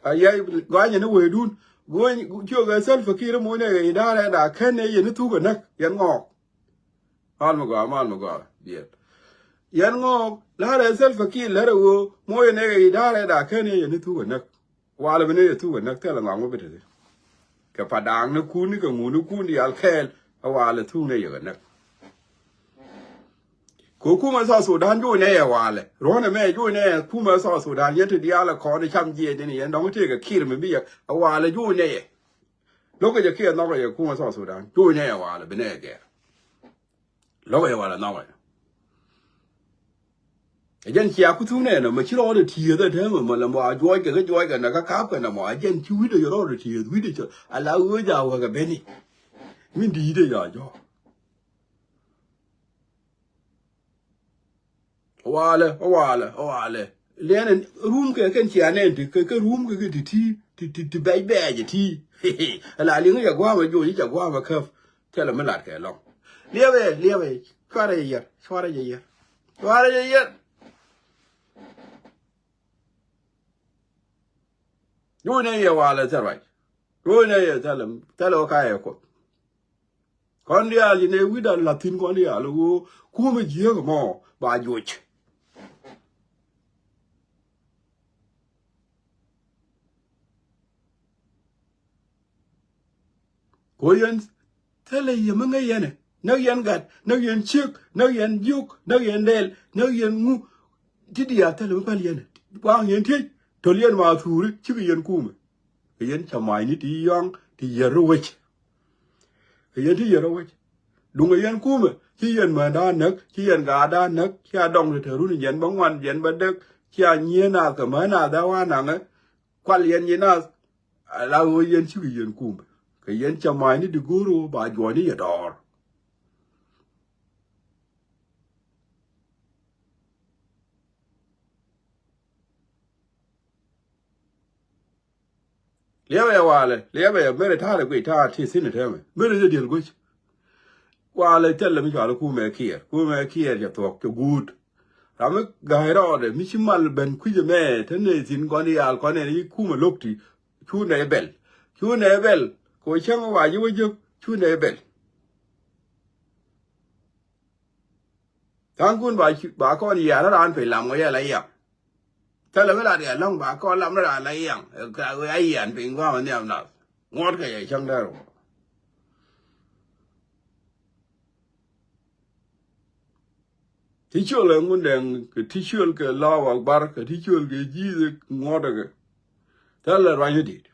A yɛ gɔany ni wee dun. Guɔny ciökɛ Salva Kiir moc nɛ kɛ idarɛ da kɛn ɛ yɛn i̱ thuk ɛ näk yɛn ŋɔɔk. Mal mi gɔaa, mal mi gɔaa biɛl. Yɛn ŋɔɔk la̱rɛ Salva Kiir lärɛ ɣöö moc nɛ kɛ idarɛ da kɛn ɛ yɛn i̱ thuk ɛ näk. Walɛ bi nɛ yɛ thuk ɛ näk thilɛ ŋɔak mi bi te. Kɛ Padaŋ ni kun ni kɛ ŋun ni kun diaal kɛɛl ɛ walɛ thuk nɛ yɛ kɛ näk. Kɛ kumɛ South Sudan juuc nɛ yɛ walɛ. Ruɔ̱n ɛmɛ juuc nɛ yɛ kumɛ South Sudan yɛn ti diaal ɛ kɔn ɛ cam jiɛc ni yɛn dɔ̱ŋ tëëkɛ Kiir mi bi yɛ ɛ walɛ juuc nɛ yɛ. Lo̱kɛ jɛ Kiir nhɔkɛ yɛ kumɛ South Sudan juuc nɛ yɛ walɛ bi nɛ yɛ gɛr. Lo̱kɛ yɛ walɛ nhɔkɛ yɛ. Ɛ jɛn cia ku thuk nɛ nɔ mɛ ci rɔɔdɛ ti̱eeth ɛ tɛmɛ mɔ lɛ mɔ a juɔc kɛ kä juɔc kɛ nɛ kä ka̱p kɛ nɛ mɔ a jɛn ci wi̱cdɛ yɛ rɔɔdɛ ti̱eeth wi̱cdɛ cɛ a la ɣöö ja wäkɛ beni. Min di̱i̱t ɛ ja jɔ̱ɔ̱k. Walɛ, walɛ, walɛ. Liɛn ɛn rum kɛ kɛn cia nɛn ti kɛ kɛ rum kɛ kɛ ti ti ti ti ti bɛc bɛɛc ti. Ala liŋ yɛ guamɛ joc yɛ guamɛ käp. Thilɛ mi lat kɛ lɔŋ. Liɛpɛ, liɛpɛ. Cuarɛ yɛ yɛr, cuarɛ yɛ yɛr. Cuarɛ yɛ yɛr. Joc nɛ yɛ walɛ thil ruac. Joc nɛ yɛ thilɛ, thilɛ wä ka yɛ kuoth. Kɔn diaal ci nɛ wi̱cdan la̱thi̱n kɔn diaal ɣöö kumɛ jiääk ɛmɔ ba joc. Ko yɛn thilɛ yɛ mi ŋäc yɛn ɛ näk yɛn gat näk yɛn ciek näk yɛn jiök näk yɛn dɛl näk yɛn ŋu. Ti diaal thilɛ mi päl yɛn ɛ waŋ yɛn tiec töl yɛn ma thuuri cikɛ yɛn kumɛ. Kɛ yɛn ca ma̱a̱cni ti yɔ̱a̱ŋ ti yɛr rɔ wec. Kɛ yɛn ti yɛr rɔ wec. Duŋɛ yɛn kumɛ ci yɛn määtda näk ci yɛn gaatda näk ci a dɔŋ ti te run jiɛn bä ŋuan jiɛn bä däk. Ci a nyiee naath kɛ määtnath dee wa naŋɛ. Kual yɛn yi naath. Ala ɣöö yɛn cikɛ yɛn kumɛ kɛ yɛn ca ma̱a̱cni di go̱o̱r ɣöö ba juɔ̱ɔ̱cni yɛ dɔɔr. Liɛpɛ yɛ walɛ liɛpɛ yɛ mɛrɛ ta̱a̱ lɛ guic ta̱a̱ ti thi̱n ɛ tɛmɛ mɛrɛ yɛ diɛl guic. Walɛ thilɛ mi cɔal kumɛ Kiir kumɛ Kiir cɛ thuɔ̱k cɛ guut. Ram mi ga̱a̱c rɔɔdɛ mi ci mal ben kui̱c ɛmɛ te nɛ thi̱n kɔn i̱ yal kɔn ɛn i̱ kumɛ lo̱k ti. Cu nɛ bɛl cu nɛ bɛl. Kɛ wä cäŋ wa ji̱ wä jek cu nɛ bɛl. Tha̱a̱ŋkun ba kɔn yiaar raan piny lam ɣä yɛ la yiaŋ. Thilɛ mi lat yɛ lɔ̱ŋ ba kɔn lam raan la yiaŋ. Ka ɣöö a yian piny gua̱a̱m nhiam nath ŋuɔ̱tkɛ yɛ cäŋ däär wä. Ti ciöl ɛ ŋun dɛŋ kɛ ti ciöl kɛ law akbar kɛ ti ciöl kɛ ji̱th ŋuɔ̱tkɛ. Thilɛ ruany di̱t.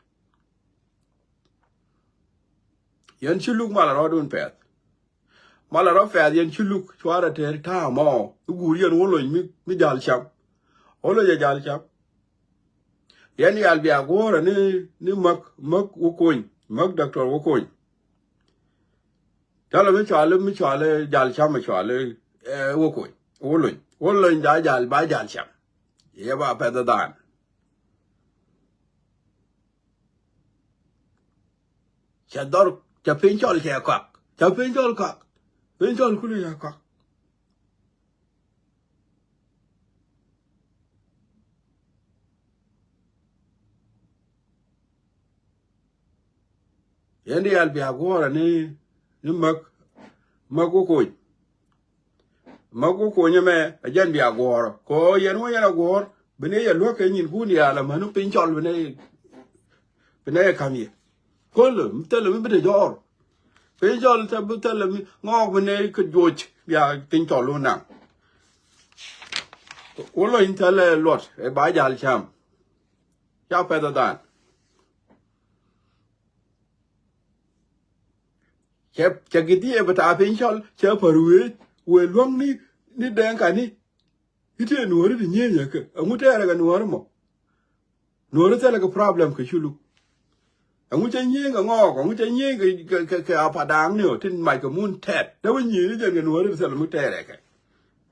Yɛn ci luk mal rɔɔdun pɛth. Malɛ rɔ pɛth yɛn ci luk cuarɛ te ta̱a̱ mɔ i̱ guur yɛn wä lony mi, mi jal cam. Wä lony ɛ jal cam. Yɛn yal bia guɔ̱ɔ̱rɛ ni, ni mäk, mäk wä kony, mäk doctor wä kony. Tälɛ mi cuali, mi cuali jal cam mi cuali, eh, wä kony, wä lony. Wä lony da jal ba jal cam. Yɛ ba pɛth dhan. Cɛ dhɔr, cɛ piny cɔl cɛ kɔak. Cɛ piny cɔl kɔak. Piny cɔl kulɛ cɛ kɔak. Yɛn diaal bia guɔ̱ɔ̱rɛ ni, ni mäk, mäk wä kony. Mäk wä kony ɛmɛ, ɛ jɛn bia guɔ̱ɔ̱rä. Kɛ ɣöö yɛn wä yɛn a guɔ̱ɔ̱r, bi ni yɛ luäk kɛ nyinkun diaal amäni piny cɔl bi ni, bi ni yɛ ka̱m yɛ. Kulɛ, mi thilɛ mi bi te jɔɔr. Piny cɔl thilɛ, bi thilɛ mi ŋɔɔk bi ni kä juɔc bia piny cɔl wä naŋ. Wä lony thilɛ luɔt, ɛ ba jal cam. Ca pɛth ɛ dhan. Cɛ, cɛ gidhiɛ bi ta̱a̱ piny cɔl, cɛ pär wee, wee luäŋni, ni dɛŋ kani. I̱ tëë nuɔ̱ɔ̱ri ti nyieenyɛ kɛ, ɛŋu tɛɛrɛ kɛ nuɔ̱ɔ̱ri mɔ? Nuɔ̱ɔ̱ri thilɛ kɛ problem kɛ culu. Ɛŋu cɛ nyieeny kɛ ŋɔɔk, ɛŋu cɛ nyieeny kɛ, kɛ, kɛ, kɛ apadaŋni ɔ, tin mac kɛ mun tɛɛt. Dee wä nyieenyɛ jɛn kɛ nuɔ̱ɔ̱ri ti thilɛ mi tɛɛrɛ kɛ.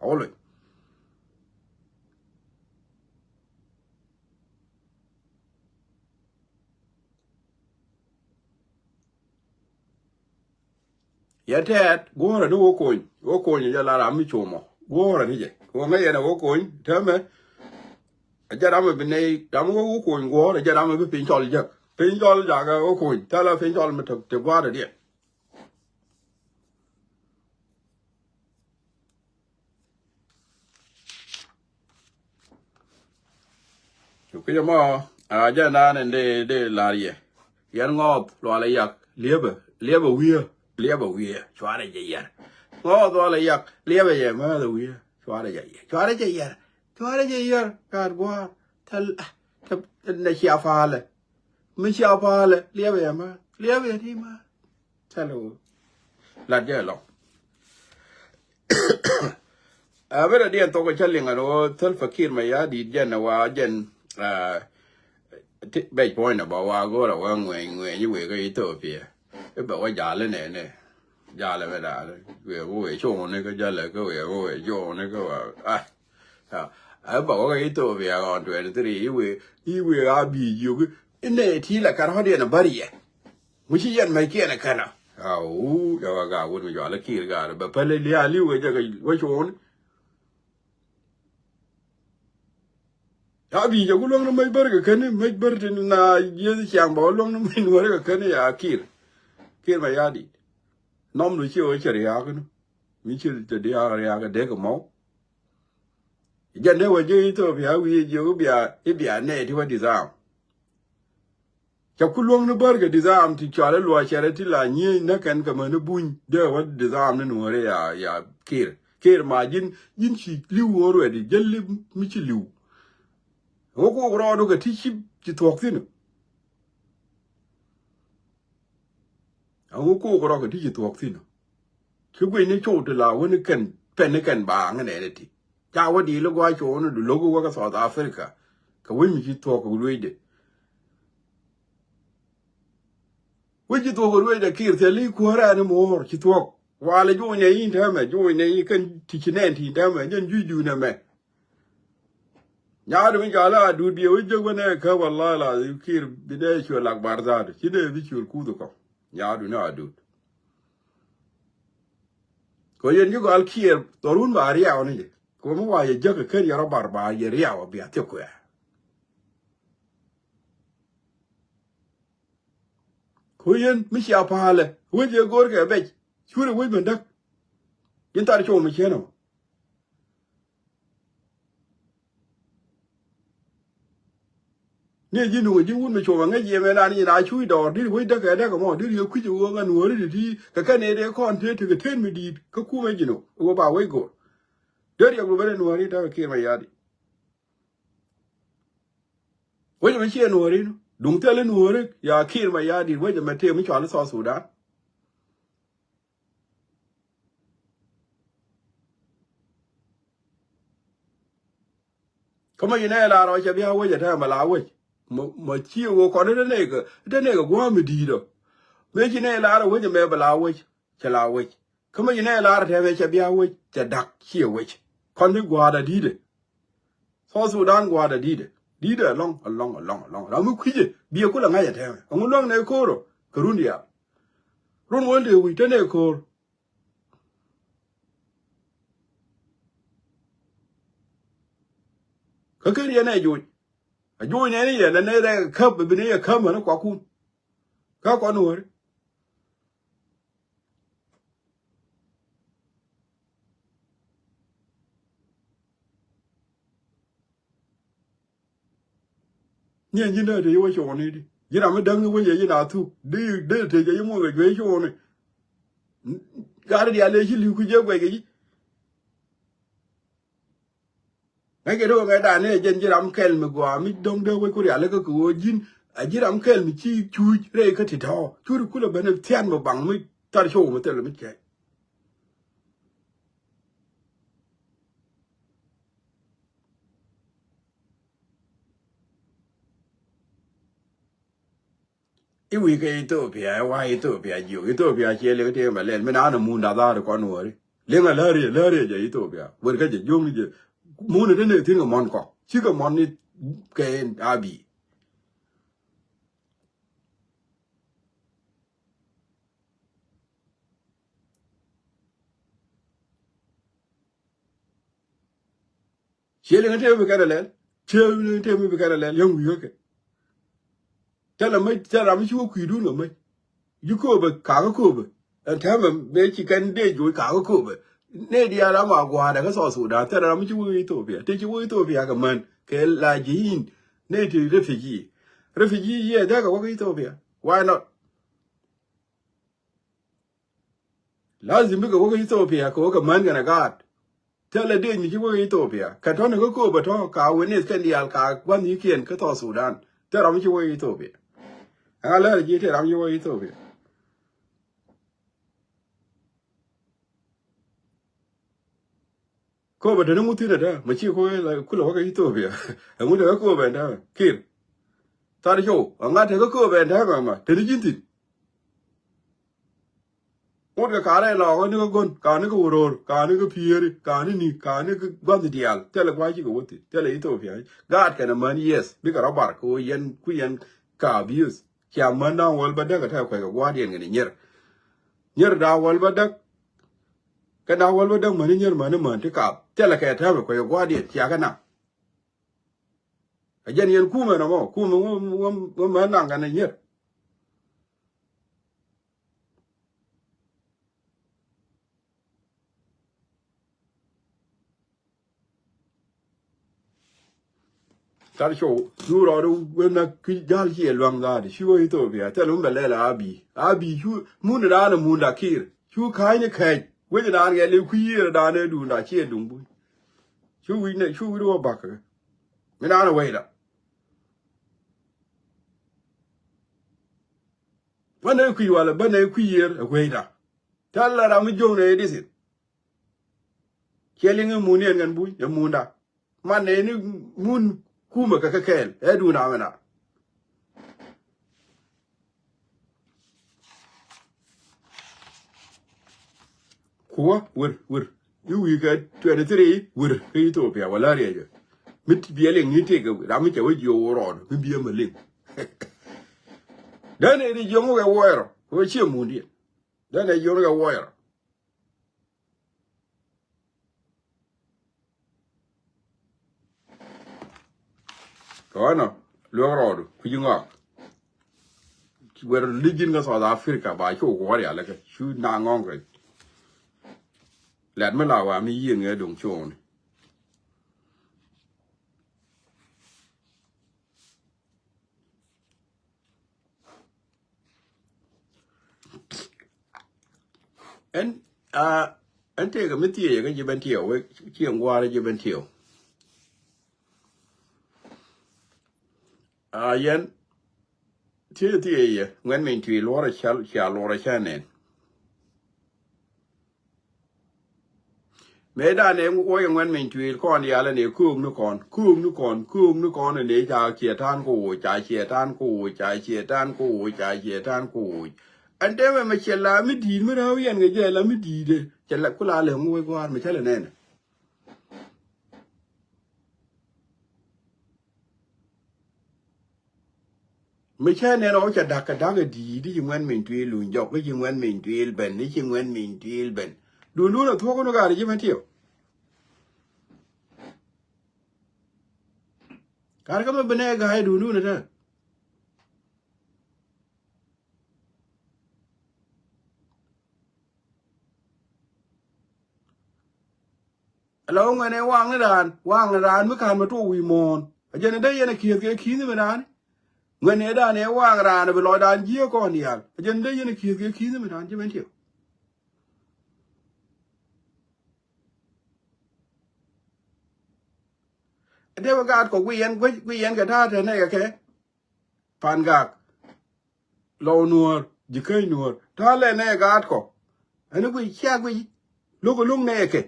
Awä loc. Yɛ tɛɛt guɔ̱ɔ̱rɛ ni wä kony, wä kony jɛ la ram mi com ɔ. Guɔ̱ɔ̱rɛ ni jɛ. Wä ŋäc yɛn ɛ wä kony, täämɛ. Ɛ jɛ ram ɛ bi nɛy, ram wä wä kony guɔ̱ɔ̱rɛ, ɛ jɛ ram ɛ bi piny cɔl jek. Piny cɔl jakä wä kuny, thilɛ piny cɔl mi te, te gua̱a̱r diɛ. Cu ki̱cä mɔ, a jɛ naan in dee, dee lar yɛ. Yɛn ŋɔɔth lual yak, liepɛ, liepɛ wiee, liepɛ wiee, cuarɛ jɛ yɛr. Ŋɔɔth lual yak, liepɛ yɛ määth wiee, cuarɛ jɛ yɛr, cuarɛ jɛ yɛr, cuarɛ jɛ yɛr, gaat gua̱a̱r, thil, thil, nɛ cia palɛ. Mi cia palɛ, liepɛ yɛ määth, liepɛ yɛ ti määth. Thil wu. Lat jɛ lɔ. A bä rɛ diɛn thok cä liŋ a rɔ thil Fakir Mayardit jɛn a wa jɛn, a, ti, bɛc puɔ̱ny na ba wa go̱r a wa ŋuɛny ŋuɛny i̱ wek a Ethiopia. I̱ bɛ wa jal inɛnɛ. Jal mɛ daal. Wek wek cuŋni kä jal kä wek wek cuŋni kä wa. A. A, a bä wä kä Ethiopia ɣɔn twenty three i̱ wek, i̱ wek a bi jiök. Inɛ ti la kar hɔt yɛn a bär yɛ. Mi ci yɛn mec kiɛn a kɛn a. A wu, ya wa ga wut mi jɔal a Kiir gaar. Bɛ päl a liaal i̱ wek jɛ kɛ wä cuun. A bi jɛ ku luäŋ ni mec bär kɛ kɛn, mec bär tin na yieth ciaŋ bä wä luäŋ ni mec nuɔ̱ri kɛ kɛn ya Kiir. Kiir Mayardit. Nɔm du ci wä cɛ riaak ni. Mi ci cɛ riaak riaak dee kɛ mɔw. Jɛn dee wä jiök Ethiopia wi̱i̱ jiök i̱ bia, i̱ bia nɛy ti wä disarm. Ca ku luäŋ ni bär kɛ disarm ti cɔal i̱ luɔc cɛrɛ ti la nyiey näk kɛn kɛ mäni buny dee wä disarm ni nuɔ̱ɔ̱ri ya, ya Kiir. Kiir ma ji̱n, ji̱n ci li̱w already, jälɛ li̱w mi ci li̱w. Ɣä kok rɔɔdu kɛ ti ci, ci thuɔ̱k thi̱n. Ɣä kok rɔɔdu kɛ ti ci thuɔ̱k thi̱n. Ci guic ni cɔw ti la wä ni kɛn pɛn ni kɛn baaŋ nɛnɛ ti. Ca wä di̱i̱l i̱ gua̱a̱c cuɔ̱ɔ̱ŋ ni du lo̱k i̱ wä kä South Africa. Kɛ wec mi ci thuɔ̱k kɛ lueecdɛ. Wec ci thuɔ̱k kɛ lueecdɛ Kiir thil i̱ kuäärä ni mo̱o̱r ci thuɔ̱k. Walɛ juuc nɛ i̱ täämɛ, juuc nɛ i̱ kɛn ti ci nɛn ti täämɛ, jɛn juc duun ɛmɛ. Nyaadu mi cɔal a duut biɛ wec jek wä nɛ kä wallahi la Kiir bi nɛ cuɛ lak bar zaadu. Ci nɛ bi cuɛ kuth kɔ. Nyaadu ni a duut. Kɛ yɛn ji̱ gɔal Kiir dhɔrun ba riaw ni jɛ. Kɛ mi wa yɛ jäk kɛ kän yɛ rɔ bar ba yɛ riaw a bia thiek kuɛ. Kɛ yɛn mi cia palɛ wec yɛ go̱o̱r kɛ bɛc. Curɛ wec mɛ däk. Ji̱n thar cɔw mi cienɛ wä. Ni ji̱ nuŋ ji̱ wut mi cuɔp aŋäc yɛ mɛ nan yin a cuc dɔɔr dit wec däk kɛ däk mɔ dit yɛ kui̱c ɣöö ŋa nuɔ̱ɔ̱ri ti ti kɛ kɛn ëë dee kɔn tëë tekɛ ten mi di̱i̱t kä kumɛ ji̱ nuŋ ɣöö ba wec go̱o̱r. Dee riɛk lu ben ɛ nuɔ̱ɔ̱ri däk kɛ Kiir Mayardit. Wec mɛ ciɛ nuɔ̱ɔ̱ri nu duŋ thil ɛ nuɔ̱ɔ̱ri ya Kiir Mayardit wec mɛ tëë mi cɔal i̱ South Sudan. Kä mɛ ci nɛ lar ɔ cɛ bia wec ɛ tɛmɛ la wec. Mɛ, mɛ ci wä kɔn ɛ tɛ nɛ kɛ, tɛ nɛ kɛ gua̱a̱m mi di̱i̱t ɔ. Mëë ci nɛ lar ɔ wec ɛmɛ bɛ la wec, cɛ la wec. Kä mɛ ci nɛ lar ɛ tɛmɛ cɛ bia wec, cɛ da̱k ciɛ wec. Kɔn ti gua̱a̱r da di̱i̱t ɛ. South Sudan gua̱a̱r da di̱i̱t ɛ. Di̱i̱t ɛ ɛlɔ̱ŋ, ɛlɔ̱ŋ, ɛlɔ̱ŋ, ɛlɔ̱ŋ. Ram mi kui̱c ɛ, biɛ kulɛ ŋa̱c ɛ tɛmɛ. Ɛŋu luäŋ nɛ ko̱r ɔ, kɛ run diaal. Run wäl tëë wi̱c te nɛ ko̱r. Kä ken yɛn ɛ joc. A joc nɛn yɛn, nɛn rɛk käp, bi ni yɛ käp män kuakun. Kä kɔn wär. Ni ɛn ji̱n dee te ci wä cuɔɔni di. Ji̱n ram mi däŋ ni wec ɛ ji̱n a thuk. Dee, dee te jɛ ci muɔth kɛ juey cuɔɔni. Gat diaal ëë ci li̱w ku jiɛ guɛc kɛ ji̱. Ŋäc kɛ do̱k ŋäc dan ni ɛ jɛn ji̱ ram kɛl mi gɔaa mi dɔ̱ŋ dee wec ku rial kä kɛ ɣöö ji̱n. A ji̱ ram kɛl mi ci cuuc rɛy kä ti tɔ̱. Curi kulɛ ben thian mi baŋ mi thar cɔw mi thil mi cɛ. I̱ wi̱i̱ kɛ Ethiopia, ɛ wa Ethiopia jiök. Ethiopia ciɛ liŋ tëë mɛ lɛl. Min an ɛ mun da̱th ar kɔn wääri. Liŋ a läri, läri jɛ Ethiopia. Wër kä jɛ jiök ni jɛ. Mun ɛ te nɛ thi̱n kɛ mɔn kɔ. Cikɛ mɔn ni kɛ en Abiy. Ciɛ liŋ tëë mi kɛn a lɛl. Ciɛ liŋ tëë mi bi kɛn a lɛl. Yäŋ wi̱i̱ kä kɛ. Thilɛ mec, thilɛ ram mi ci wä kui̱dun kɛ mec. Ji̱ kööbä kakä kööbä. Ɛn täämɛ mëë ci kɛn dee joc kakä kööbä. Nɛy diaal ama gua̱a̱dɛ kä South Sudan, thilɛ ram mi ci wä Ethiopia. Ti ci wä Ethiopia kɛ män kɛ lajiin. Nɛy ti refugee. Refugee yɛ dee kɛ wä kä Ethiopia. Why not? Lazim bikɛ wä kä Ethiopia kɛ wä kɛ män kɛnɛ gaat. Thilɛ dee mi ci wä kä Ethiopia. Kɛ tɔ̱ ni kä kööbä tɔ̱ ka witness kɛn diaal ka gua̱n ni kiɛn kä South Sudan. Thilɛ ram mi ci wä kä Ethiopia. Ɛŋa lɛr ji̱ thilɛ ram mi ci wä kä Ethiopia. Kööbä te ni ŋut thi̱n ɛ tɛ mɛ ci ko̱ la kulɛ wä kä Ethiopia. Ɛŋu te kä kööbä ɛn täämɛ Kiir. Thar cow ɛŋa te kä kööbä ɛn täämɛ ma te ni ji̱n thi̱n. Ŋut kɛ ka̱rɛ lɔɔkä ni kä go̱n, ka̱ ni kä wä ro̱o̱r, ka̱ ni kä piëëri, ka̱ ni ni, ka̱ ni kä gua̱th diaal. Thilɛ gua̱c cikɛ wä thi̱n, thilɛ Ethiopia. Gaat kɛnɛ män, yes, bikɛ rɔ bar kɛ wä yɛn ku yɛn ka abuse. Cia män da̱ŋ wäl bädäk ɛ tɛk kuɛc kɛ gua̱a̱rdiɛn kɛnɛ nyier. Nyier da̱ŋ wäl bädäk. Kɛ da̱ŋ wäl bädäk mäni nyier mäni män ti kap. Thilɛ kɛ täämɛ kuɛc kɛ gua̱a̱rdiɛn cia kɛ naŋ. Ɛ jɛn yɛn kumɛ nɔmɔ, kumɛ wä, wä, wä män naŋ kɛnɛ nyier. Tar cow cu rɔɔdu wen na ki jal ciɛ luaŋ dhaadi ci wä Ethiopia thil wun bɛ lɛl a bi a bi cu mun raan mun da Kiir cu ka̱ny ni kɛc wec raan kɛ li kui̱ yiër raan ɛ duun da ciɛ duŋ buny. Cu wi̱c ni cu wi̱c wä bakä mi raan ɛ wecda. Bä nɛ kui̱ walɛ bä nɛ kui̱ yiër ɛ wecda. Thil la ram mi jo̱o̱ŋ nɛ ɛ disin. Ciɛ liŋ i̱ mun yɛn kɛn buny ɛ munda. Man nɛ ni mun kumɛ kɛ kɛ kɛɛl ɛ duun amɛna. Kuwä wir wir i̱ wi̱i̱ kɛ twenty three wir kä Ethiopia wala riɛcä. Mi biɛ liŋ ni tëëk ram mi cɛ wä jiök wä rɔɔd mi biɛ mɛ liŋ. Dɛn ɛ ri jiök wä kɛ wuɔyɛ rɔ wä ciɛ mun diɛn. Dɛn ɛ jiök wä kɛ wuɔyɛ rɔ. Kɔnɔ luek rɔɔdu kui̱ ŋɔak. Wer li̱c ji̱n kä South Africa ba cu kuɔr ya lɛ kɛ cu na ŋɔŋ kɛ. Lɛt mi la wa mi yiëŋ ɛ duŋ cuɔ̱ɔ̱ŋni. Ɛn a ɛn tëëkɛ mi thiecɛ kä ji̱ ben tiɛw wek cieŋ gua̱a̱r ji̱ ben tiɛw. A yɛn thiecɛ thiecɛ ŋuɛn miny tui̱ luɔrɛ cia luɔrɛ ca nɛn. Mëë danɛ wä yɛ ŋuɛn miny tui̱l kɔn yalɛ nɛ köök ni kɔn köök ni kɔn köök ni kɔn nɛ ca ciɛ ta̱a̱n ko woc ca ciɛ ta̱a̱n ko woc ca ciɛ ta̱a̱n ko woc ca ciɛ ta̱a̱n ko woc. Ɛn tɛmɛ mɛ ciɛ la mi di̱i̱t mi rɛw yɛn kɛ jɛ la mi di̱i̱t cɛ la ku la lɛ ŋuɔc gua̱a̱r mɛ cä lɛ nɛnɛ. Mi cä nɛn ɔ cɛ da̱k kɛ da̱k ɛ di̱i̱t i̱ ci ŋuɛn min tuil luny jɔk i̱ ci ŋuɛn min tuil ben i̱ ci ŋuɛn min tuil ben. Duundun ɛ thuɔ̱k ni gaari ji̱ mɛn tiɛw. Gaari kä mi bi nɛ ga̱a̱c duundun ɛ tɛ. Ala wä ŋuɛn ɛ waŋ ni raan waŋ ni raan mi ka̱n mɛ tuɔk wi̱i̱ muɔ̱ɔ̱n. A jɛn ɛ dee yɛn ɛ ki̱eth kɛ ki̱th mi raan. Ŋuɛn ɛ daan ɛ waŋ raan ɛ bi lɔcdan ji̱ ɛ kɔn diaal a jɛn ɛ dee yɛn ɛ ki̱eth kɛ ki̱th mi raan ji̱ mɛn tiɛw. Ɛ dee wä gaat kɔ guiy yɛn guiy yɛn kɛ ta̱a̱ tɛn ɛ kɛ kɛ. Pan gak. Lɔw nuɔ̱ɔ̱r ji̱ käny nuɔ̱ɔ̱r ta̱a̱ lɛ nɛ gaat kɔ. Ɛn i̱ guic cia guic lo̱k lo̱ŋ nɛ kɛ.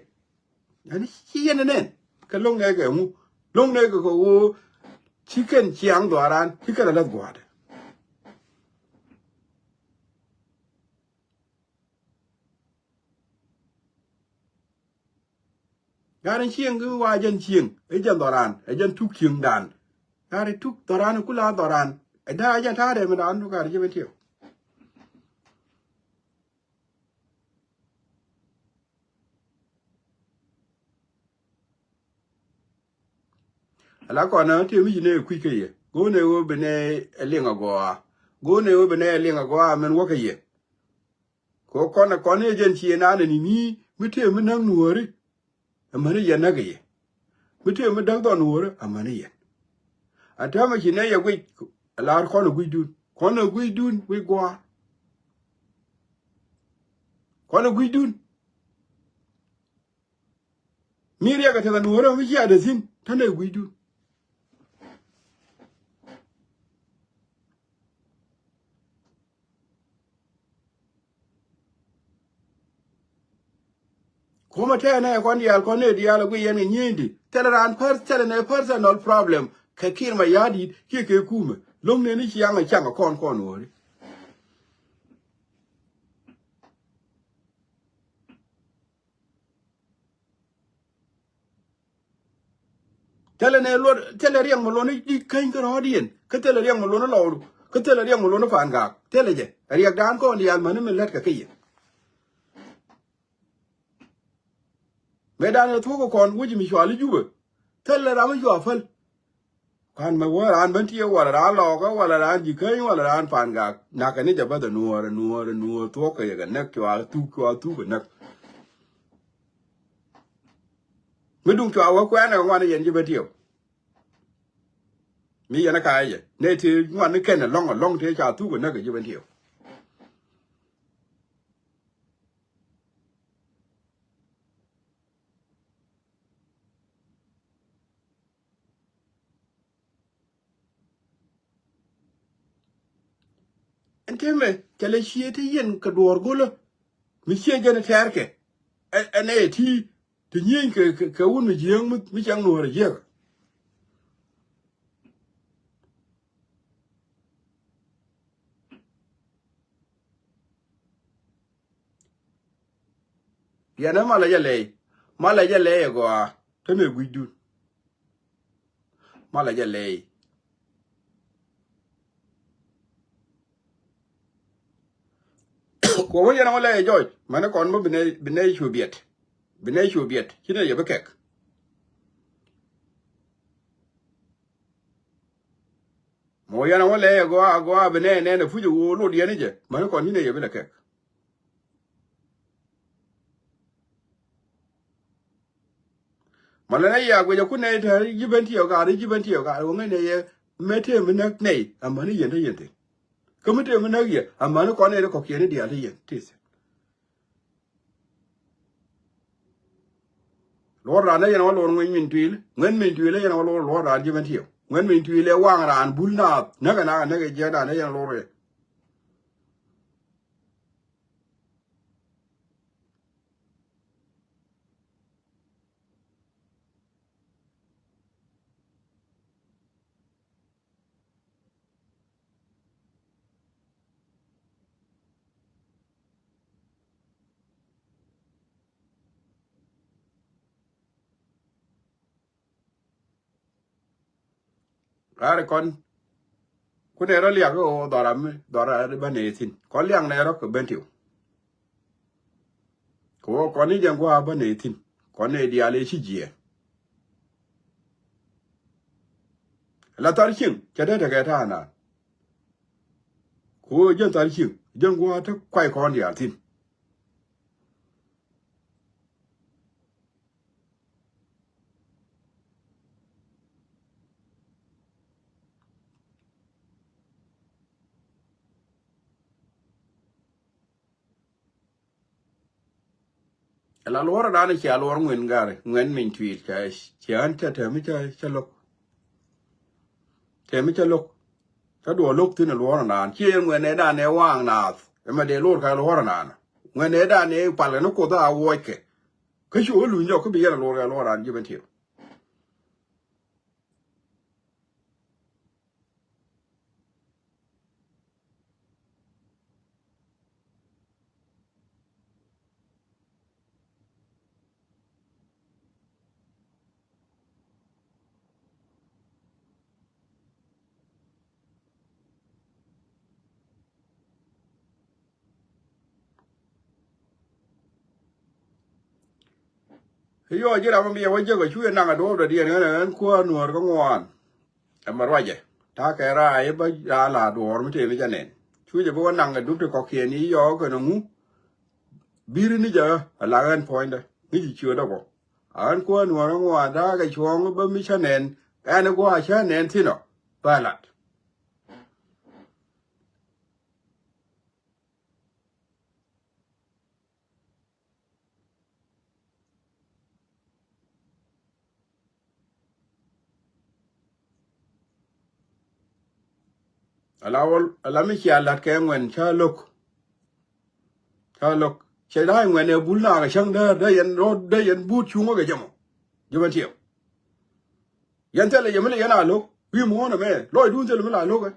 Ɛn i̱ ci yɛn ɛ nɛn kɛ lo̱ŋ nɛ kɛ ŋu lo̱ŋ nɛ kɛ kɛ ɣöö ci kɛn ciaŋ dhɔaaran ci kɛn ɛ la̱th gua̱a̱tɛ. Gat in cieŋ ki wa jɛn cieŋ i̱ jɛn dhɔran i̱ jɛn tuk cieŋdan. Gat in tuk dhɔran i̱ kula dhɔran i̱ da̱a̱ jɛn ta̱a̱ dee mi dan tuk gat in jɛ ben tiɛw. Ala kɔn ɛ tiɛ mi ci nɛ kui̱ kä yɛ go̱o̱nɛ ɣöö bi nɛ ɛ liŋ agɔaa. Go̱o̱nɛ wee bi nɛy liŋ a gɔaa mɛn wäkä yɛ. Kɛ ɣöö kɔn ɛ kɔn ɛ jɛn ciɛ naan ɛ ni̱ni mi tëë mi näk nuɔ̱ɔ̱ri. Amäni yɛn näk ɛ yɛ. Mi tëë mi däk dhɔn nuɔ̱ɔ̱ri amäni yɛn. A täämɛ ci nɛy yɛ guic. Lar kɔn ɛ guicdun, kɔn ɛ guicdun, guic gua̱a̱r. Kɔn ɛ guicdun. Mi riɛk a tɛth a nuɔ̱ɔ̱rä mi cia dee thi̱n, tän ɛ gui̱cdun. Kumɛ tɛɛnɛ kɔn diaal, kɔn nɛ diaal a guic yɛn kɛ nyieendi. Thilɛ raan pär, thilɛ nɛ personal problem kɛ Kiir Mayardit kiɛ kɛ kumɛ. Lo̱ŋ nɛni ciaŋ a caŋ a kɔn kɔn nuɔ̱ɔ̱ri. Thilɛ nɛ luɔt, thilɛ riɛk mi luɔt ni di käny kä rɔɔdiɛn. Kä thilɛ riɛk mi luɔt ni lɔɔdu. Kä thilɛ riɛk mi luɔt ni Pangak. Thilɛ jɛ. Riɛkdan kɔn diaal mäni mi lät kɛ kä yɛ. Mëëdan ɛ thuɔ̱k kɔn wec mi cual i̱ Jubɛ. Thilɛ ram mi cua päl. Kuan mɛ wä raan Bentiu wala raan Lɔɔkä wala raan Ji̱käny wala raan Pangak. Nakä ni jɛ bäth ɛ nuɔɔr, ɛ nuɔɔr, ɛ nuɔɔr thuɔ̱k kɛ yɛ kɛ näk cua thuk, cua thuk kɛ näk. Mi duŋ cua wä kuɛɛn ɛ ŋuan ɛ yɛn ji̱ Bentiu. Mi yɛn ɛ ka̱a̱c jɛ. Nɛ tëë ŋuan ni kɛn ɛlɔ̱ŋ, ɛlɔ̱ŋ tëë ca thuk kɛ näk ɛ ji̱ Bentiu. Ɛn tëmɛ, cɛ lɛ cië ti yɛn kɛ duɔ̱ɔ̱r go̱lä. Mi ciɛ jɛn tɛɛrkɛ. Ɛ, ɛn ɛ ti, ti nyieny kɛ, kɛ, kɛ wun mi jiääk mi, mi cɛŋ nuɔ̱ɔ̱r ɛ jiääk. Yɛn ɛ malɛ jɛ lɛy. Malɛ jɛ lɛy ɛ gɔaa. Te mëë gui̱cdun. Malɛ jɛ lɛy. Kuɔ wä yɛn ɛ wä lɛy ɛ jɔc. Mɛni kɔn bä bi nɛy, bi nɛy cu biɛt. Bi nɛy cu biɛt. Ci nɛy yɛ bi kɛk. Mɔ yɛn a wä lɛ gɔaa, gɔaa bi nɛɛ nɛn a puc a ɣöö lot yɛn i̱ jɛ. Mäni kɔn ci nɛy yɛ bi lɛ kɛk. Mɔ lɛ nɛ yɛ a guic a kun nɛy tɛ̈r ji̱ Bentiu gaat, ji̱ Bentiu gaat, wä ŋäc nɛy yɛ mɛ tëë mi näk nɛy, amäni yɛn te yɛn thi̱n. Kä mi tëë mi näk yɛ, amäni kɔn nɛy ti kɔ̱kiɛn i̱ diaal te yɛn ti thi̱n. Luɔr raan ɛ yɛn wä luɔr ŋuɛny min tuil. Ŋuɛny min tuil ɛ yɛn wä luɔr, luɔr raan ji̱ Bentiu. Ŋuɛny min tuil ɛ waŋ raan bul naath. Näk ɛ nak ɛ näk ɛ jiɛn raan ɛ yɛn luɔr ɛ. Ɣa̱ri kɔn. Kun ɛ rɔ liak ɣöö dhɔra mi, dhɔra bä nɛ thi̱n. Kɔn liak nɛ rɔ kɛ Bentiu. Kɛ ɣöö kɔn i̱ jɛn gua̱a̱ bä nɛ thi̱n. Kɔn nɛ diaal ëë ci jiɛɛn. La thar cieŋ cɛ dee tekɛ ta̱a̱ naan. Kɛ ɣöö jɛn thar cieŋ jɛn gua̱a̱ te kuay kɔn diaal thi̱n. La luɔrɛ dan cia luɔr ŋuɛn gari, ŋuɛn min tuil ca, cia ɣän ca tɛmi ca, ca lo̱k. Tɛmi ca lo̱k. Ca duɔ lo̱k thi̱n luɔrɛ dan. Cie ŋuɛn ɛ dan ɛ waŋ naath. Ɛmɛ dee lor ka luɔrɛ dan. Ŋuɛn ɛ dan ɛ palkɛ ni Kuoth a wuɔckɛ. Kä cu ɣä luny jɔk kä bi yɛn a luɔr ka luɔrɛ dan ji̱ Bentiu. Yɔ ji̱ ram mi yɛ wä jek a cu yɛ naŋ a duɔ̱ɔ̱p dɔ̱diɛn ɣän ɛ ɣän kuäär nuäär kä ŋuan. Ɛmɛ ruacɛ. Ta̱a̱ kɛ raay bä raa la duɔɔr mi tëë mi jɛ nɛn. Cu jɛ bi wä naŋ kɛ dup ti kɔ̱kiɛn i̱ yɔɔk kɛn ŋu. Bi̱ri ni jɛ a la ɣän puɔ̱nydä ŋi̱ci ciötdä bä. A ɣän kuäär nuɔ̱ɔ̱r ŋuan ta̱a̱ kɛ cuɔ̱ɔ̱ŋ bä mi cä nɛn. Ɛn i̱ gua̱a̱ cä nɛn thi̱n ɔ bä lat. Ala wal ala mi cia lat kɛ ŋuɛn ca lo̱k. Ca lo̱k cɛ da̱a̱ ŋuɛn ɛ bul naak ɛ cäŋ däär dee yɛn rɔ̱ dee yɛn buut cuŋä kɛ jɛ mɔ. Jɛ mɛ tiɛm. Yɛn thilɛ yɛ mi lɛ yɛn a lo̱k wi̱i̱ muɔ̱ɔ̱n ɛmɛ lɔcdun thilɛ mi la lo̱k ɛ.